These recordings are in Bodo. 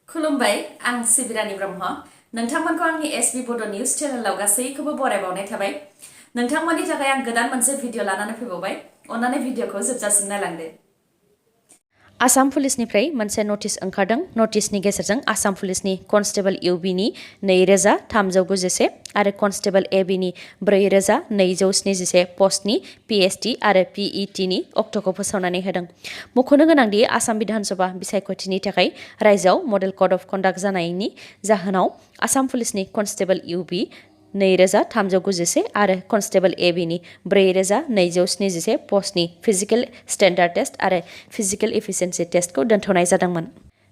खुलुमबाय आं सिबिरानि ब्रह्म नोंथांमोनखौ आंनि sbbodonews चेनेलाव गासैखौबो बरायबावनाय थाबाय नोंथांमोननि थाखाय आं गोदान मोनसे भिडिअ लानानै फैबावबाय अन्नानै भिडिअखौ जोबजासिम नायलांदो आसाम पुलिसनिफ्राय मोनसे नटिस ओंखारदों नटिसनि गेजेरजों आसाम पुलिसनि कनस्टेबल इउबिनि 2391 आरो कनस्टेबल एबिनि 4271 पस्टनि पिएसटि आरो पिइटिनि अक्ट'खौ फोसावनानै होदों मख'नो गोनांदि आसाम बिधानसभा बिसायख'थिनि थाखाय रायजोआव मडेल कड अफ कन्डाक्ट जानायनि जाहोनाव आसाम पुलिसनि कनस्टेबल इउबि 2391 आरो कनस्टेबल एबिनि 4271 पस्टनि फिजिकेल स्टेन्डार्ड टेस्ट आरो फिजिकेल एफिसिएन्सि टेस्टखौ दोनथ'नाय जादोंमोन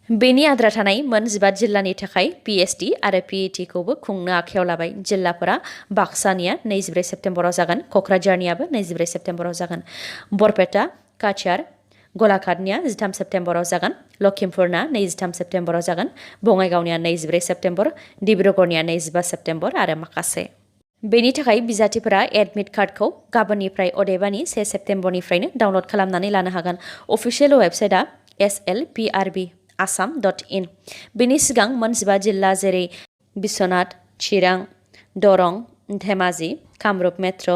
बेनि आद्रा थानाय मोन 15 जिल्लानि थाखाय पिएसटि आरो पिइटिखौबो खुंनो आखायाव लाबाय जिल्लाफोरा बाक्सानिया 24 सेप्तेम्बराव जागोन क'क्राझारनियाबो 24 सेप्तेम्बराव जागोन बरपेटा काछार गलाघाटनिया 13 सेप्तेम्बराव जागोन लखिमपुरना 23 सेप्तेम्बराव जागोन बङाइगावनिया 24 सेप्तेम्बर डिब्रुगड़निया 25 सेप्तेम्बर आरो माखासे बेनि थाखाय बिजाथिफोरा एडमिट कार्डखौ गाबोननिफ्राय अदेबानि 1 सेप्तेम्बरनिफ्रायनो डाउनलड खालामनानै लानो हागोन अफिसियेल वेबसाइटआ slprbassam.in बेनि सिगां मोन 15 जिल्ला जेरै बिश्वनाथ चिरां दरं धेमाजि कामरुप मेट्र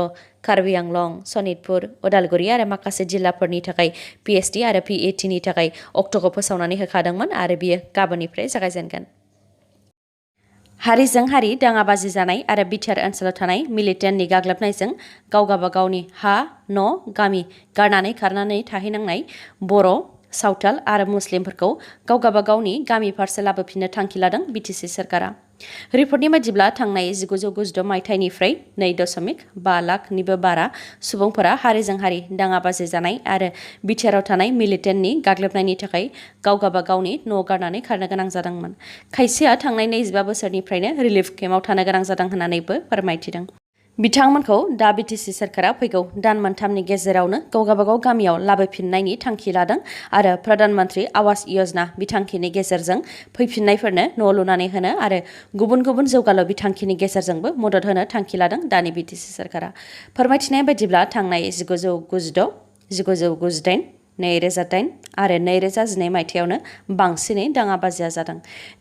कार्बि आंलं सनितपुर उदालगुरि आरो माखासे जिल्लाफोरनि थाखाय पिएसटि आरो पिइटिनि थाखाय अक्ट'खौ फोसावनानै होखादोंमोन आरो बियो गाबोननिफ्राय जागायजेनगोन हारिजों हारि दाङाबाजि जानाय आरो बिटिआर ओनसोलाव थानाय मिलिटेन्टनि गाग्लोबनायजों गावगाबागावनि हा न' गामि गारनानै खारनानै थाहैनांनाय बर' सावथाल आरो मुस्लिमफोरखौ गावगाबागावनि गामि फारसे लाबोफिननो थांखि लादों बिटिसि सरकारा रिपर्टनि बायदिब्ला थांनाय 1996 मायथाइनिफ्राय 2.5 लाखनिबो बारा सुबुंफोरा हारिजों हारि दाङाबाजि जानाय आरो बिटिआराव थानाय मिलिटेन्टनि गाग्लोबनायनि थाखाय गावगाबागावनि न' गारनानै खारनो गोनां जादोंमोन खायसेया थांनाय 25 बोसोरनिफ्रायनो रिलिफ केम्पआव थानो गोनां जादों होननानैबो फोरमायथिदों बिथांमोनखौ दा बिटिसि सरकारा फैगौ दान मोनथामनि गेजेरावनो गावगाबागाव गामियाव लाबोफिननायनि थांखि लादों आरो प्रधान मन्त्रि आवास योजना बिथांखिनि गेजेरजों फैफिननायफोरनो न' लुनानै होनो आरो गुबुन गुबुन जौगालु बिथांखिनि गेजेरजोंबो मदद होनो थांखि लादों दानि बिटिसि सरकारा फोरमायथिनाय बायदिब्ला थांनाय 1996 1998 2008 आरो 2012 मायथाइयावनो बांसिनै दाङाबाजिया जादों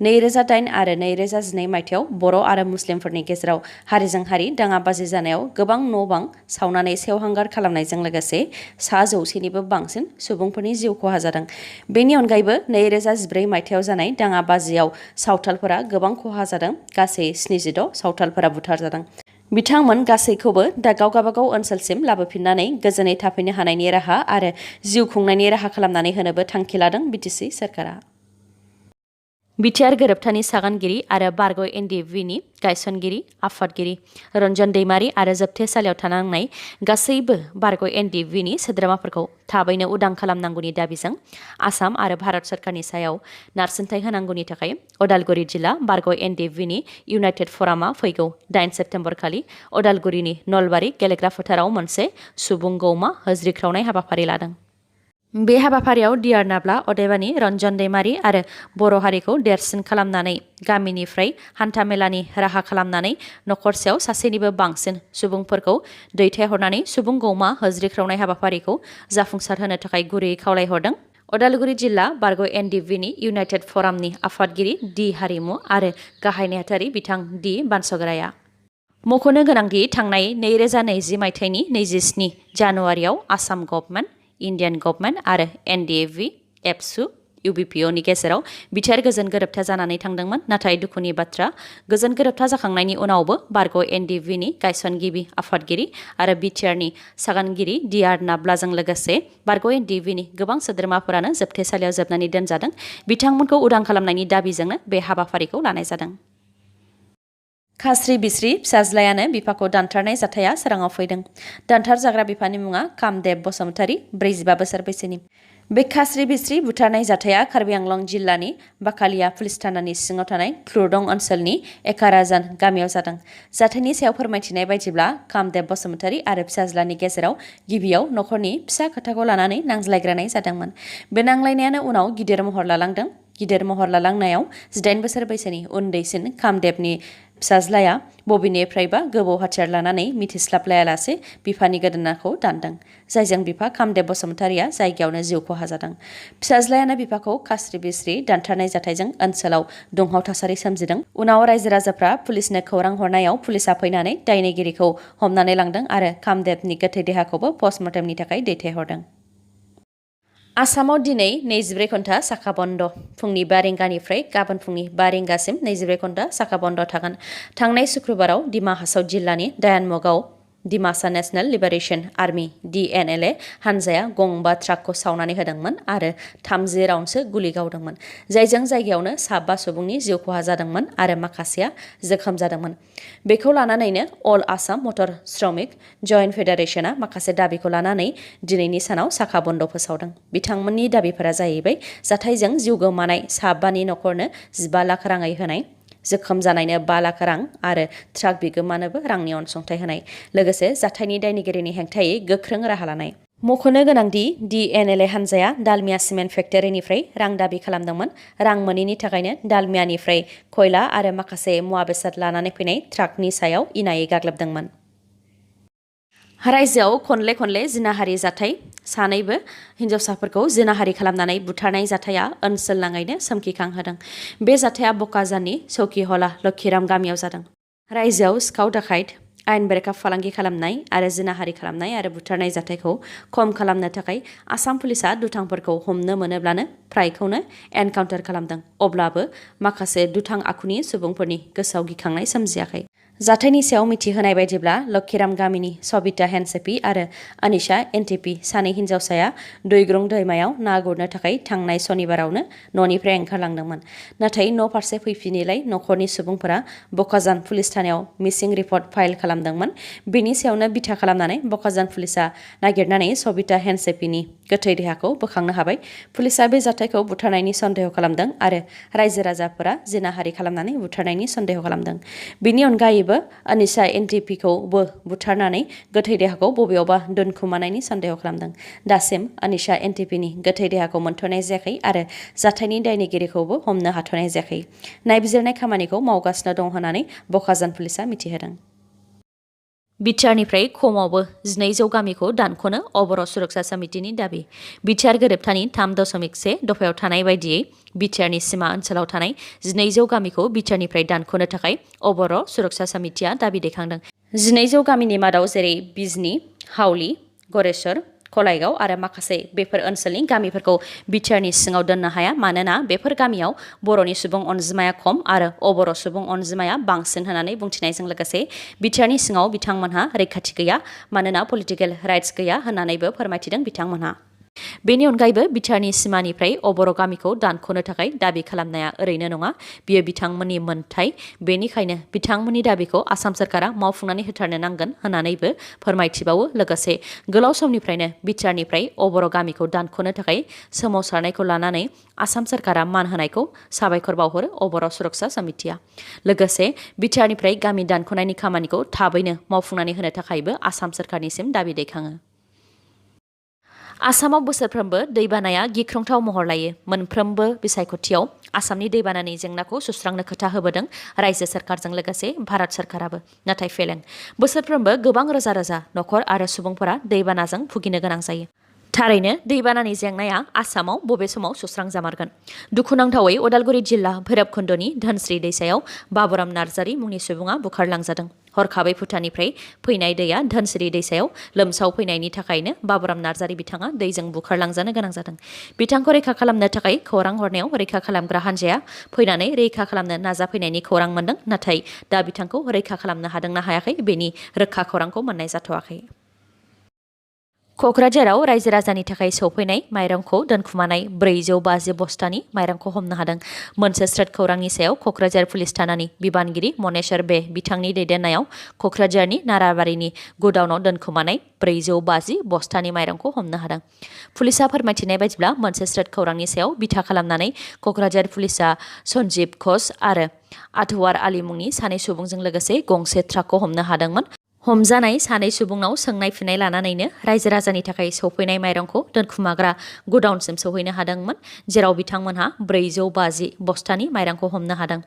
2008 आरो 2012 मायथाइयाव बर' आरो मुस्लिमफोरनि गेजेराव हारिजों हारि दाङाबाजि जानायाव गोबां न' बां सावनानै सेवहांगार खालामनायजों लोगोसे 100निबो बांसिन सुबुंफोरनि जिउ खहा जादों बेनि अनगायैबो 2014 मायथाइयाव जानाय दाङाबाजियाव सावथालफोरा गोबां खहा जादों गासै 76 सावथालफोरा बुथारजादों बिथांमोन गासैखौबो दा गावगाबागाव ओनसोलसिम लाबोफिननानै गोजोनै थाफैनो हानायनि राहा आरो जिउ खुंनायनि राहा खालामनानै होनोबो थांखि लादों बिटिसि सरकारा बिटिआर गोरोबथानि सागानगिरि आरो बारग' एनडिएफबिनि गायसनगिरि आफादगिरि रन्जन दैमारि आरो जोबथेसालियाव थानांनाय गासैबो बारग' एनडिएफबिनि सोद्रोमाफोरखौ थाबैनो उदां खालामनांगौनि दाबिजों आसाम आरो भारत सरकारनि सायाव नारसिनथाय होनांगौनि थाखाय उदालगुरि जिल्ला बारग' एनडिएफबिनि इउनाइटेड फरामा फैगौ 8 सेप्तेम्बर खालि उदालगुरिनि नलबारि गेलेग्रा फोथाराव मोनसे सुबुं गौमा होज्रिख्रावनाय हाबाफारि लादों बे हाबाफारियाव डिआर नाब्ला अदेबानि रन्जन दैमारि आरो बर' हारिखौ देरसिन खालामनानै गामिनिफ्राय हान्थामेलानि राहा खालामनानै नखरसेयाव सासेनिबो बांसिन सुबुंफोरखौ दैथायहरनानै सुबुं गौमा होज्रिख्रावनाय हाबाफारिखौ जाफुंसार होनो थाखाय गुरैयै खावलायहरदों उदालगुरि जिल्ला बारग' एनडिएफबिनि इउनाइटेड फरामनि आफादगिरि डि हारिमु आरो गाहाय नेहाथारि बिथां डि बानसगराया मख'नो गोनांदि थांनाय 2020 मायथाइनि 27 जानुवारियाव आसाम गभर्नमेन्ट इन्डियान गभर्नमेन्ट आरो एनडिएफबि एबसु इउबिपिअनि गेजेराव बिटिआर गोजोन गोरोबथा जानानै थांदोंमोन नाथाय दुखुनि बाथ्रा गोजोन गोरोबथा जाखांनायनि उनावबो बारग' एनडिएफबिनि गायसनगिरि आफादगिरि आरो बिटिआरनि सागानगिरि डिआर नाब्लाजों लोगोसे बारग' एनडिएफबिनि गोबां सोद्रोमाफोरानो जोबथेसालियाव जोबनानै दोनजादों बिथांमोनखौ उदां खालामनायनि दाबिजोंनो बे हाबाफारिखौ लानाय जादों खास्रि बिस्रि फिसाज्लायानो बिफाखौ दानथारनाय जाथाया सोराङाव फैदों दानथार जाग्रा बिफानि मुङा कामदेब बसुमतारी 45 बोसोर बैसोनि बे खास्रि बिस्रि बुथारनाय जाथाया कार्बि आंलं जिल्लानि बाकालिया पुलिस थानानि सिङाव थानाय खुरदं ओनसोलनि एकाराजान गामियाव जादों जाथायनि सायाव फोरमायथिनाय बायदिब्ला कामदेब बसुमतारी आरो फिसाज्लानि गेजेराव गिबियाव नखरनि फिसा खोथाखौ लानानै नांज्लायग्रोनाय जादोंमोन बे नांलायनायानो उनाव गिदिर महर लालांदों गिदिर महर लालांनायाव 18 बोसोर बैसोनि उन्दैसिन कामदेबनि फिसाज्लाया बबेनिफ्रायबा गोबौ हाथियार लानानै मिथिस्लाबलायालासे बिफानि गोदोनाखौ दानदों, जायजों बिफा कामदेब बसुमतारिया जायगायावनो जिउ खहा जादों। फिसाज्लायानो बिफाखौ खास्रि बिस्रि दानथारनाय जाथायजों ओनसोलाव दुंहाव थासारि सोमजिदों। उनाव रायजो राजाफ्रा पुलिसनो खौरां हरनायाव पुलिसा फैनानै दायनिगिरिखौ हमनानै लांदों आरो कामदेबनि गोथै देहाखौबो पस्टमर्टेमनि थाखाय दैथायहरदों। आसामाव दिनै 24 घन्टा साखा बन्द। फुंनि 5 रिंगानिफ्राय गाबोन फुंनि 5 रिंगासिम 24 घन्टा साखा बन्द थागोन। थांनाय शुक्रबाराव डिमा हासाव जिल्लानि डायानमगाव Dimasa national liberation army (DNLA) हानजाया गंबा ट्राकखौ सावनानै होदोंमोन आरो 30 राउन्डसो गुलि गावदोंमोन, जायजों जायगायावनो 7 सुबुंनि जिउ खहा जादोंमोन आरो माखासेया जोखोम जादोंमोन। बेखौ लानानैनो अल आसाम मटर श्रमिक जयेन्ट फेडारेशनआ माखासे दाबिखौ लानानै दिनैनि सानाव साखा बन्द फोसावदों। बिथांमोननि दाबिफोरा जाहैबाय जाथायजों जिउ गोमानाय 7 नखरनो 15 लाख राङै होनाय, जोखोम जानायनो 5 लाख रां आरो ट्राक बिगोमानोबो रांनि अनसुंथाइ होनाय, लोगोसे जाथायनि दायनिगिरिनि हेंथायै गोख्रों राहा लानाय। मख'नो गोनांदि DNLA हानजाया दालमिया सिमेन्ट फेक्टरिनिफ्राय रां दाबि खालामदोंमोन। रां मोनैनि थाखायनो दालमियानिफ्राय खयला आरो माखासे मुवा बेसाद लानानै फैनाय ट्राकनि सायाव इनायै गाग्लोबदोंमोन। रायजोआव खनले खनले जिनाहारि जाथाय, सानैबो हिन्जावसाफोरखौ जिनाहारि खालामनानै बुथारनाय जाथाया ओनसोल नाङैनो सोमखिखांहोदों। बे जाथाया बकाजाननि चौकीहला लक्ष्मीराम गामियाव जादों। रायजोआव सिखाव दाखायत, आयेन बेरेखा फालांगि खालामनाय आरो जिनाहारि खालामनाय आरो बुथारनाय जाथायखौ खम खालामनो थाखाय आसाम पुलिसा दुथांफोरखौ हमनो मोनोब्लानो फ्रायखौनो एनकाउन्टार खालामदों। अब्लाबो माखासे दुथां आखुनि सुबुंफोरनि गोसोआव गिखांनाय सोमजियाखै। जाथायनि सायाव मिथिहोनाय बायदिब्ला लक्ष्मीराम गामिनि सबिता हेनसेपि आरो अनिशा एनटिपि सानै हिन्जावसाया दैग्रुं दैमायाव ना गुरनो थाखाय थांनाय सनिबारावनो न'निफ्राय ओंखारलांदोंमोन। नाथाय न' फारसे फैफिनैलाय नखरनि सुबुंफोरा बकाजान पुलिस थानायाव मिसिं रिपर्ट फाइल खालामदोंमोन। बेनि सायावनो बिथा खालामनानै बकाजान पुलिसा नागिरनानै सबिता हेनसेपिनि गोथै देहाखौ बोखांनो हाबाय। पुलिसा बे जाथायखौ बुथारनायनि सन्देह खालामदों आरो रायजो राजाफोरा जिनाहारि खालामनानै बुथारनायनि सन्देह खालामदों। बेनि अनगायैबो अनिशा एनटिपिखौबो बुथारनानै गोथै देहाखौ बबेयावबा दोनखुमानायनि सन्देह खालामदों। दासिम अनिशा एनटिपिनि गोथै देहाखौ मोनथ'नाय जायाखै आरो जाथायनि दायनिगिरिखौबो हमनो हाथ'नाय जायाखै। नायबिजिरनाय खामानिखौ मावगासिनो दं होननानै बकाजान पुलिसा मिथिहोदों। बिटिआरनिफ्राय खमावबो 1200 गामिखौ दानख'नो बर' सुरक्षा समितिनि दाबि। बिटिआर गोरोबथानि 3.1 दफायाव थानाय बायदियै बिटिआरनि सिमा ओनसोलाव थानाय 1200 गामिखौ बिटिआरनिफ्राय दानख'नो थाखाय बर' सुरक्षा समितिया दाबि दैखांदों। 1200 गामिनि मादाव जेरै बिजनी, हावली, गरेश्वर, कलाइगाव आरो माखासे बेफोर ओनसोलनि गामिफोरखौ बिटिआरनि सिङाव दोननो हाया, मानोना बेफोर गामियाव बर'नि सुबुं अनजिमाया खम आरो अबर' सुबुं अनजिमाया बांसिन होननानै बुंथिनायजों लोगोसे बिटिआरनि सिङाव बिथांमोनहा रैखाथि गैया, मानोना पलिटिकेल राइट्स गैया होननानैबो फोरमायथिदों बिथांमोनहा। बेनि अनगायैबो बिटिआरनि सिमानिफ्राय बर' गामिखौ दानख'नो थाखाय दाबि खालामनाया ओरैनो नङा, बियो बिथांमोननि मोन्थाय। बेनिखायनो बिथांमोननि दाबिखौ आसाम सरकारा मावफुंनानै होथारनो नांगोन होननानैबो फोरमायथिबावो। लोगोसे गोलाव समनिफ्रायनो बिटिआरनिफ्राय बर' गामिखौ दानख'नो थाखाय सोमावसारनायखौ लानानै आसाम सरकारा मान होनायखौ साबायखर बावहरो बर' सुरक्षा समितिया। लोगोसे बिटिआरनिफ्राय गामि दानख'नायनि खामानिखौ थाबैनो मावफुंनानै होनो थाखायबो आसाम सरकारनिसिम दाबि दैखाङो। आसामाव बोसोरफ्रोमबो दैबानाया गिख्रंथाव महर लायो। मोनफ्रोमबो बिसायख'थियाव आसामनि दैबानानि जेंनाखौ सुस्रांनो खोथा होबोदों रायजो सरकारजों लोगोसे भारत सरकाराबो, नाथाय फेलें। बोसोरफ्रोमबो गोबां रोजा रोजा नखर आरो सुबुंफोरा दैबानाजों भुगिनो गोनां जायो। थारैनो दैबानानि जेंनाया आसामाव बबे समाव सुस्रांजामारगोन? दुखुनांथावै उदालगुरि जिल्ला भैरबकुन्दनि धोनस्रि दैसायाव बाबुराम नार्जारी मुंनि सुबुङा बुखारलांजादों। हरखाबै भुटाननिफ्राय फैनाय दैया धोनस्रि दैसायाव लोमसावफैनायनि थाखायनो बाबुराम नार्जारी बिथाङा दैजों बुखारलांजानो गोनां जादों। बिथांखौ रैखा खालामनो थाखाय खौरां हरनायाव रैखा खालामग्रा हान्जाया फैनानै रैखा खालामनो नाजाफैनायनि खौरां मोन्दों, नाथाय दा बिथांखौ रैखा खालामनो हादोंना हायाखै बेनि रोखा खौरांखौ मोननाय जाथ'वाखै। क'क्राझाराव रायजो राजानि थाखाय सौफैनाय माइरंखौ दोनखुमानाय 450 बस्तानि माइरंखौ हमनो हादों। मोनसे स्रोद खौरांनि सायाव क'क्राझार पुलिस थानानि बिबानगिरि मनेश्वर बे बिथांनि दैदेननायाव क'क्राझारनि नाराबारिनि गुदाउनाव दोनखुमानाय 450 बस्तानि माइरंखौ हमनो हादों। पुलिसा फोरमायथिनाय बायदिब्ला मोनसे स्रोद खौरांनि सायाव बिथा खालामनानै क'क्राझार पुलिसा सन्जीब घोष आरो आथवार आली मुंनि सानै सुबुंजों लोगोसे गंसे ट्राकखौ हमनो हादोंमोन। हमजानाय सानै सुबुंनाव सोंनाय फिननाय लानानैनो रायजो राजानि थाखाय सौफैनाय माइरंखौ दोनखुमाग्रा गुडाउनसिम सौहैनो हादोंमोन, जेराव बिथांमोनहा 450 बस्तानि माइरंखौ हमनो हादों।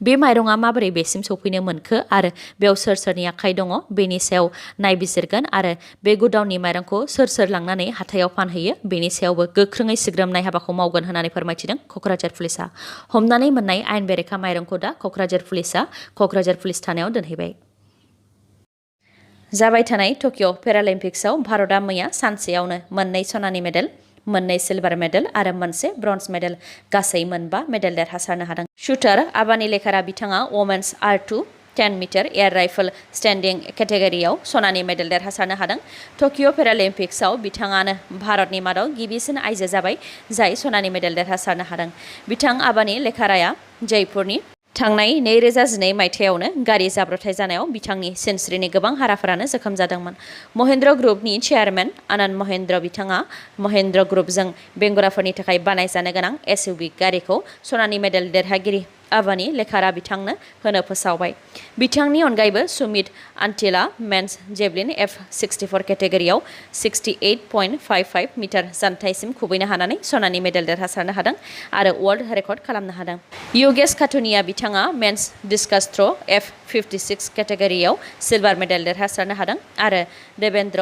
बे माइरंआ माबोरै बेसिम सौफैनो मोनखो आरो बेयाव सोर सोरनि आखाइ दङ बेनि सायाव नायबिजिरगोन आरो बे गुडाउननि माइरंखौ सोर लांनानै हाथायाव फानहैयो बेनि सायावबो गोख्रोङै सिग्रोमनाय हाबाखौ मावगोन होननानै फोरमायथिदों क'क्राझार पुलिसआ। हमनानै मोननाय आयेन बेरेखा माइरंखौ दा क'क्राझार पुलिसआ क'क्राझार पुलिस थानायाव दोनहैबाय। जाबाय थानाय टकिअ पेरालिम्पिक्सआव भारतआ मैया सानसेयावनो 2 सनानि मेडेल, 2 सिलभार मेडेल आरो 1 ब्रन्ज मेडेल गासै 5 मेडेल देरहासारनो हादों। शुटार आबानि लेखारा बिथाङा women's R2 10 metre air rifle standing केटेगरियाव सनानि मेडेल देरहासारनो हादों। टकिअ पेरालिम्पिक्सआव बिथाङानो भारतनि मादाव गिबिसिन आइजो जाबाय जाय सनानि मेडेल देरहासारनो हादों। बिथां आबानि लेखाराया जयपुरनि थांनाय 2012 मायथाइयावनो गारि जाब्रबथाय जानायाव बिथांनि सिनस्रिनि गोबां हाराफोरानो जोखोम जादोंमोन। महेन्द्र ग्रुपनि चेयारमेन आनन्द महेन्द्र बिथाङा महेन्द्र ग्रुपजों बेंगुराफोरनि थाखाय बानायजानो गोनां SUV गारिखौ सनानि मेडेल देरहागिरि आबानि लेखारा बिथांनो होनो फोसावबाय। बिथांनि अनगायैबो सुमित आन्टिलआ मेन्स जेभलिन F64 केटेगरियाव 68.55 मिटार जानथाइसिम खुबैनो हानानै सनानि मेडेल देरहासारनो हादों आरो वर्ल्ड रेकर्ड खालामनो हादों। योगेश खाटुनिया बिथाङा मेन्स डिस्कास थ्र F56 केटेगरियाव सिलभार मेडेल देरहासारनो हादों आरो देवेन्द्र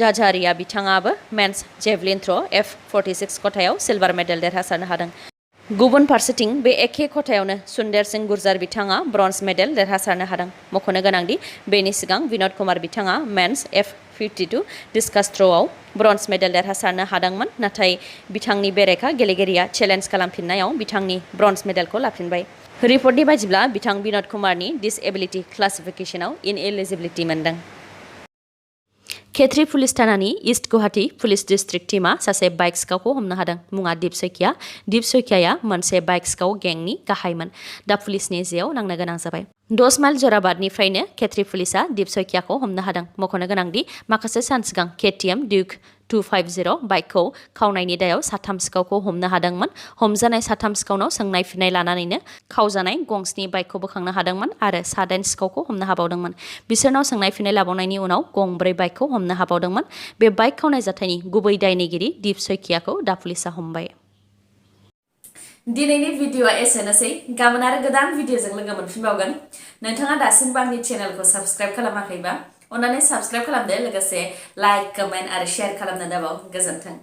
झाझारिया बिथाङाबो मेन्स जेभलिन थ्र F46 खथायाव सिलभार मेडेल देरहासारनो हादों। गुबुन फारसेथिं बे एखे खथायावनो सुन्दर सिंह गुर्जार बिथाङा ब्रन्ज मेडेल देरहासारनो हादों। मख'नो गोनांदि बेनि सिगां विनोद कुमार बिथाङा मेन्स F52 डिस्कास थ्र'आव ब्रन्ज मेडेल देरहासारनो हादोंमोन, नाथाय बिथांनि बेरेखा गेलेगिरिया चेलेन्ज खालामफिननायाव बिथांनि ब्रन्ज मेडेलखौ लाफिनबाय। रिपर्टनि बायदिब्ला बिथां विनोद कुमारनि डिसएबिलिटि क्लासिफिकेसनाव इनएलिजिबिलिटि मोनदों। खेत्री पुलिस थानानि इस्ट गुवाहाटी पुलिस डिस्ट्रिक्ट टीमा सासे बाइक सिखावखौ हमनो हादों। मुङा दीप सैकिया। दीप सैकियाया मोनसे बाइक सिखाव गेंनि गाहायमोन। दा पुलिसनि जेयाव नांनो गोनां जाबाय। 10 माइल जराबादनिफ्रायनो खेत्री पुलिसआ दीप सैकियाखौ हमनो हादों। मख'नो गोनांदि माखासे सान सिगां KTM ड्यूक 250 बाइकखौ खावनायनि दायाव 3 सिखावखौ हमनो हादोंमोन। हमजानाय 3 सिखावनाव सोंनाय फिननाय लानानैनो खावजानाय गंस्नि बाइकखौ बोखांनो हादोंमोन आरो 9 सिखावखौ हमनो हाबावदोंमोन। बिसोरनाव सोंनाय फिननाय लाबावनायनि उनाव 4 बाइकखौ हमनो हाबावदोंमोन। बे बाइक खावनाय जाथायनि गुबै दायनिगिरि दीप सैकियाखौ दा पुलिसआ हमबाय। दिनैनि भिडिअ'आ एसेनोसै। गाबोन आरो गोदान भिडिअ'जों लोगो मोनफिनबावगोन। नोंथाङा दासिमबो आंनि चेनेलखौ साबस्क्राइब खालामाखैबा अन्नानै साबस्क्राइब खालामदो, लोगोसे लाइक, कमेन्ट आरो शेयार खालामनो दाबाव। गोजोन्थों।